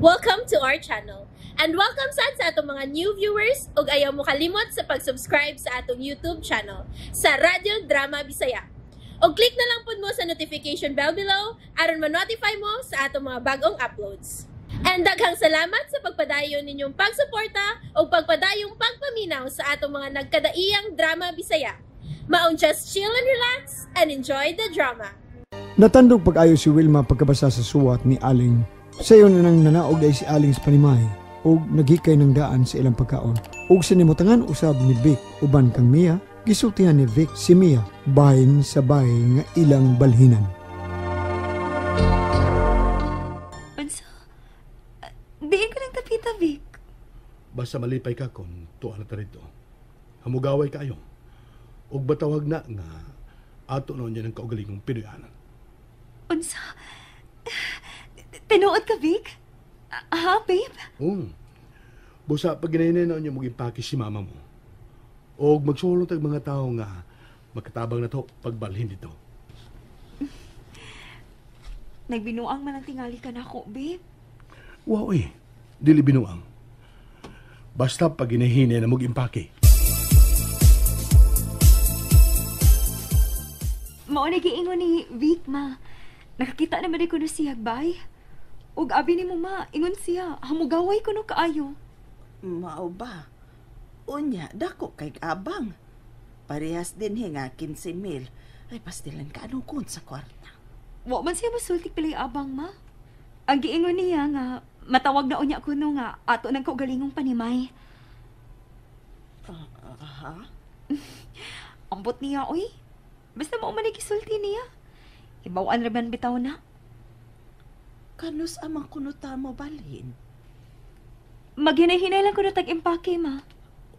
Welcome to our channel. And welcome sad sa atong mga new viewers ug ayaw mo kalimot sa pag-subscribe sa atong YouTube channel sa Radyo Drama Bisaya. Og click na lang pud mo sa notification bell below aron ma-notify mo sa atong mga bagong uploads. And daghang salamat sa pagpadayon ninyong pagsuporta ug pagpadayong pagpaminaw sa atong mga nagkadaiyang drama Bisaya. Maong just chill and relax and enjoy the drama. Natandog pag-ayo si Wilma pagkabasa sa suwat ni Aling. Sayo na nang nanaog ay si Aling sa panimay ug naghikay ng daan sa ilang pagkaon. Ug sa nimutangan usab ni Vic uban kang Mia, gisultihan ni Vic si Mia bahin sa bahay nga ilang balhinan. Unsa? Diin ko ng tapita, Vic. Basta malipay ka kung tuwa na ta rito. Hamugaway kaayo. Ug batawag na nga ato noon niya ng kaugalingong Pinoyanan. Unsa? Tinuod ka, Vic? Ha, babe? Oo. Busa, pag ginahinay na niya mag-impake si mama mo. O magsulong tag mga tao nga magkatabang na to pagbalhin dito. Nagbinuang man ang tingali ka na ako, babe. Wow eh. Dili binuang. Basta pag ginahinay na mag-impake. Mao na giingon ni Vic, ma. Nakakita naman ko na siya, bay. Ug abi ni mo, ma, ingon siya, hamugaway ko no kaayo. Mao ba? Unya, dako kay abang. Parehas din nga 15,000. Ay, pastilan ka, anong kun sa kwarta? Wa man siya masultik pilay abang, ma. Ang giingon niya nga, matawag na unya kuno nga, ato nang kaugalingong panimay. Ha? Ambot niya, oy. Basta mao man gisulti niya. Hibaw-an ra man bitaw na. Kanus amang kuno ta mo balhin? Maghinay-hinay lang kuno tag-impake, ma.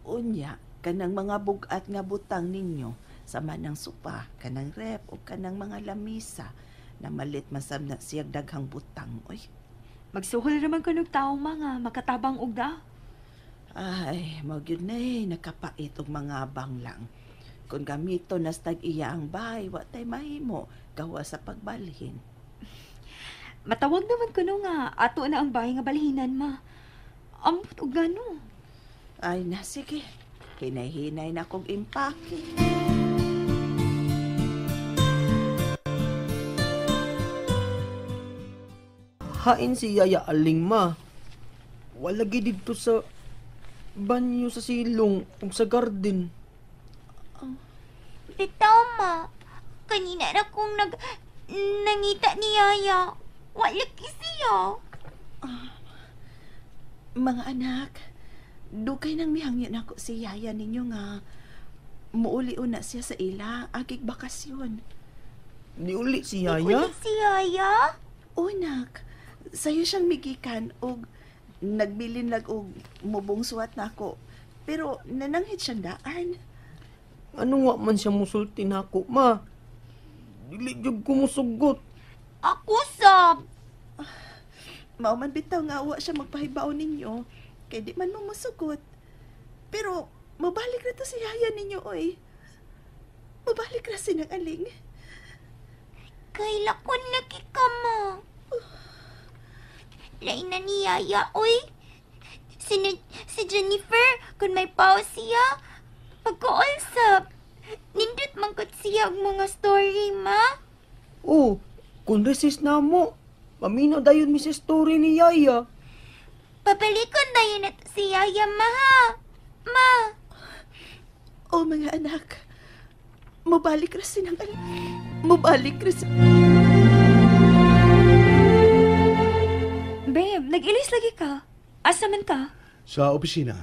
Unya, kanang mga bugat nga butang ninyo, sama ng sopa, kanang rep, o kanang mga lamisa, na malit masab na siyag daghang butang, oy. Magsuhol ra man kuno og tawo, ma, nga makatabang og da. Ay, mao gyud na eh, nakapait og mga abang lang. Kung gamito nas tag-iya ang bahay, wa tay mahimo, gawa sa pagbalhin. Matawag naman kuno nga ato na ang bahay nga balhinan, ma. Ambot og gano. Ay na, sige. Hinay-hinay na kong impake. Hain si Yaya Aling, ma. Wala gid didto sa banyo sa silong ug sa garden. Bitaw, ma. Kanina ra kong nangita ni Yaya. Wala siya. Mga anak, dugay nang mihangyo nako si Yaya ninyo nga muuli una siya sa ila agig bakasyon. Niuli si Yaya? Niuli si Yaya? Unak, sayo siyang migikan og nagbilin lag og mubong suwat nako. Pero nananghit siyang daan. Ano wa man siya musulti nako, ma? Dili jud ko musugot. Ako sab. Mao man bitaw nga wa siya magpahibaw ninyo kay di man mo musugot. Pero mobalik ra to si Yaya ninyo, oy. Mobalik ra sinang aling. Kay lakon lagi ka, ma. Lain na ni Yaya, oy. Si Jennifer, kung may pause siya, pagkaol sab. Nindot man gud siya og mga story, ma. Oh, kung resist na mo, paminaw dayon mi sa story ni Yaya. Pabalikon dayon na si Yaya, ma, ha? Ma. Oh, mga anak, mobalik ra sinang aling. Mobalik ra si... Babe, nag-ilis lagi ka. Asa man ka? Sa opisina.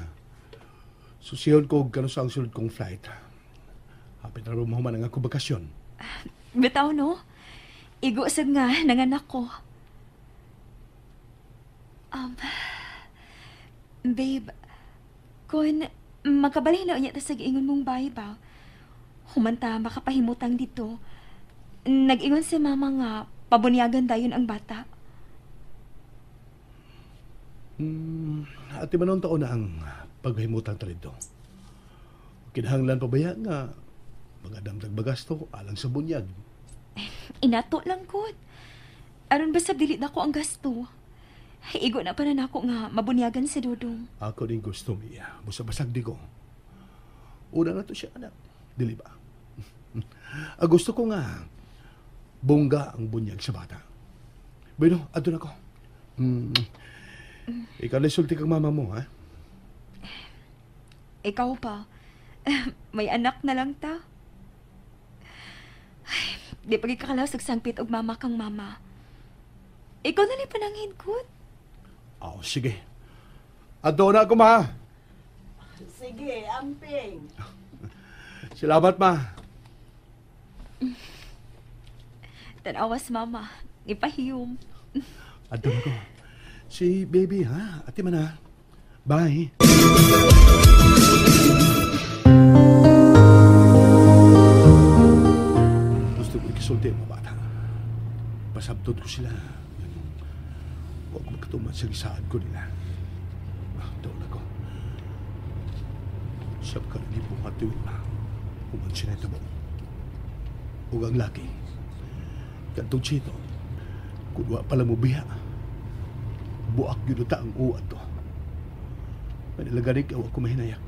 Susiyon ko kano sa ang sulod kong flight. Hapit na mahuman ang akong bakasyon. Bitaw, no? Igo sad nga, nanganak ko. Babe, kung makabalhin na unya ta sa giingon mong bahay ba, humanta makapahimutang dito. Nag-ingon si mama nga, pabunyagan dayon ang bata. Ati manon taon na ang paghimutang ta dito. Kinahanglan pa ba yan nga mga damdag bagasto alang sa bunyag? Inato lang ko. Aron ba sa dili na ko ang gasto? Igo na pa na nako nga mabunyagan si Dudong. Ako din gusto, Mia. Busa-basag di ko. Una na to siya, anak. Dili ba? Gusto ko nga bongga ang bunyag sa bata. Bueno, adto na ko. Ikaw na sulti kang mama mo, ha? Ikaw pa. May anak na lang ta. Ay, di pa gikakalaw sa sangpit og mama kang mama. Ikaw na lang panangin ko. Oh, sige. Adto na ako, ma. Sige, amping. Salamat, ma. Tanawas, mama. Ipahiyom. Adto na ko. Si baby, ha? Ate man, ha? Bye. Gusto ko ikisulti ang mga bata. Pasabtot ko sila. Huwag ko magkatuman sa gisaan ko nila. Doon ako. Sab ka rin ibuhat tuwing na. Human siya na mo. Huwag ang laki. Kantong chito. Kung wa pala mo biya. Buak yun ta ang uwat to. Manilaganig awa ko mahinayak.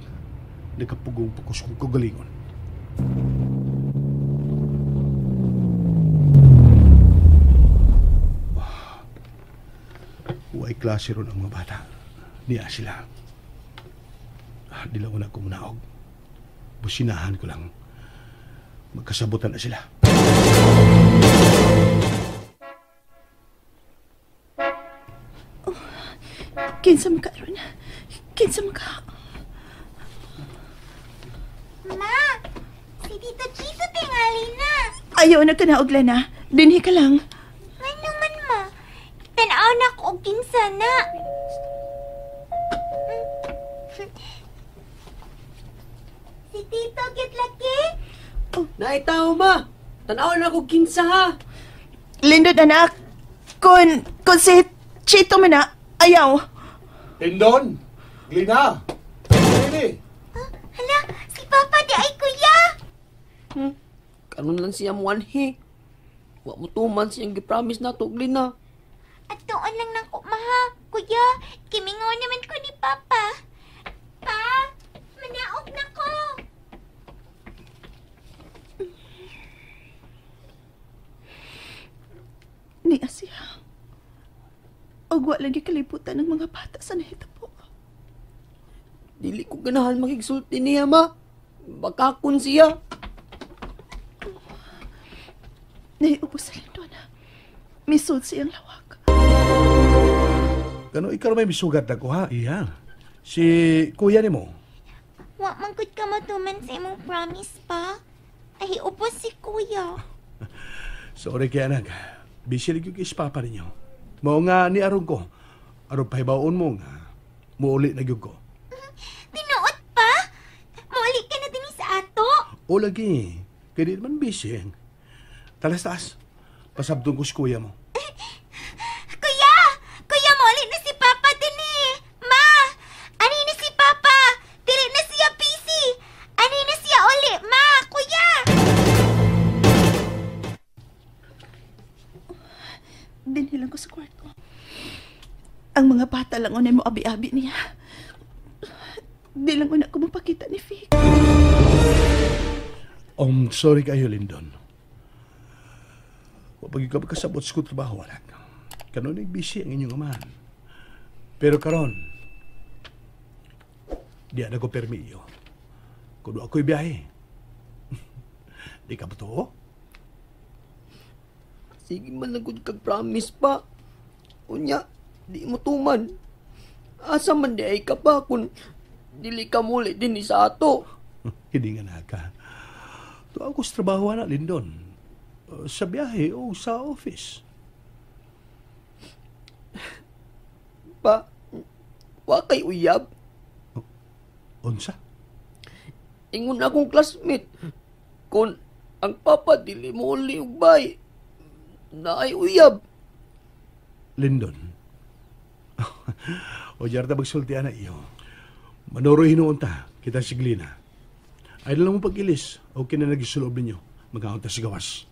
Nagkapugong pukos kong kagalingon. Huwag klase ron ang mga bata. Niya sila. Di lang na kumunaog. Businahan ko lang. Magkasabutan na sila. Oh, kinsa man ka ron? Kinsa man ka? Ma! Si Tito Chito tingali na. Ayaw na ka na, Oglana. Dinhi ka lang. Ano man, ma? Tanaw na ko og kinsa na. Si Tito Gitlaki? Oh. Naitaw, ma. Tanaw na ko kinsa, ha. Lindot, anak. Kun si Chito man na, ayaw. Lindon! Glina! Lili! Hala, si Papa di ay kuya! Kanon lang siya muanhi. Wa mo tuman siyang gipromise na to, Glina. At doon lang nang kumaha, kuya. Kimingaw naman ko ni Papa. Pa, manaog na ko. Niya siya. Og wa lagi kalibutan ng mga bata sa nahitabo. Dili ko ganahan makigsulti niya, ma. Bakakon siya. Nahiubos sa Lindon. Misud siyang lawak. Kano ikaw may misugat ako, ha? Iya. Si kuya ni mo. Wa man gud ka matuman sa imong promise pa. Ay, ubos si kuya. Sorry kay anak. Busy lagi kay papa ninyo. Mao nga ni aron ko. Aron pahibaon mo nga. Muuli na gyud ko. Tinuod pa? Muuli ka na din sa ato? O lagi. Kaya di man busy. Talas taas. Pasabdong ko si kuya mo. Kuya! Kuya, muuli na si Papa din eh. Ma! Ani na si Papa? Dili na siya busy. Ani na siya uli, Ma! Kuya! Dinhilang ko sa kwarto. Ang mga bata lang unay mo abi-abi niya. Di lang una ko mapakita ni Vic. Sorry kayo, Lindon. Wapag ikaw magkasabot sa kong trabaho, anak. Kanon ay busy ang inyong amahan. Pero karon, di na ko permiyo. Kuno ako'y biyahe. Di ka ba to? Sige man lang kung kag-promise pa. Unya, di mo tuman. Asa man di ay ka pa kung dili ka muli din sa ato. Hindi nga naka. Tuwa ko sa trabaho na, Lindon. Sa biyahe o sa office. Pa, wa kay uyab. Unsa? Ingon akong classmate. Kung ang papa dili mo uli og bay, naay uyab. Lindon. O diyar ta magsultian na iyo. Manuro hinuon ta, kita si Glina. Ay lang mo pag-ilis, okay na nagisulob ninyo. Mag-aon ta si gawas.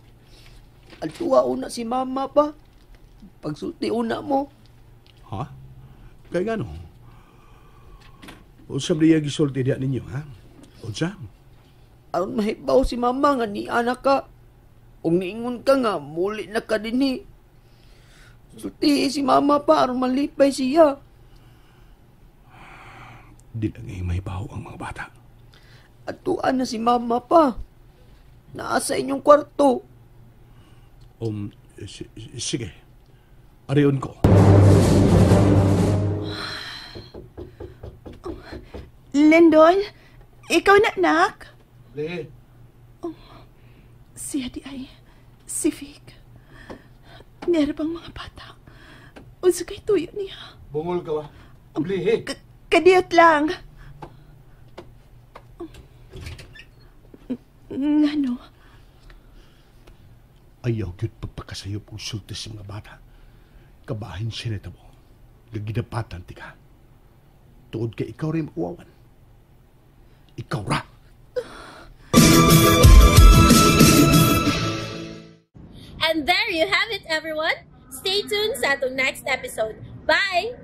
Altuwa una si mama pa. Pagsulti una mo. Ha? Kay ngano? Unsa man niya gisulti diha ninyo, ha? Unsa? Aron mahibaw si mama nga ni anak ka. Ug niingon ka nga muli na ka dinhi. Sultihi si mama pa aron malipay siya. Di lang ay mahibaw ang mga bata. Atuan na si mama pa. Naa sa inyong kwarto. Sige. Arion ko. Lindon, ikaw na, nak. Le. Oh, siya di ay, si Vic. Nera bang mga bata? Unsa kay tuyo niya? Bungol ka ba? Blihi. Kadiyot lang. Ngano? Ayaw gyud pagpakasayop og sulti sa mga bata. Kabahin siya nito mo. Gagidapatan ti ka. Tuod kay ikaw rin mauwawan. Ikaw ra! And there you have it, everyone. Stay tuned sa atong next episode. Bye!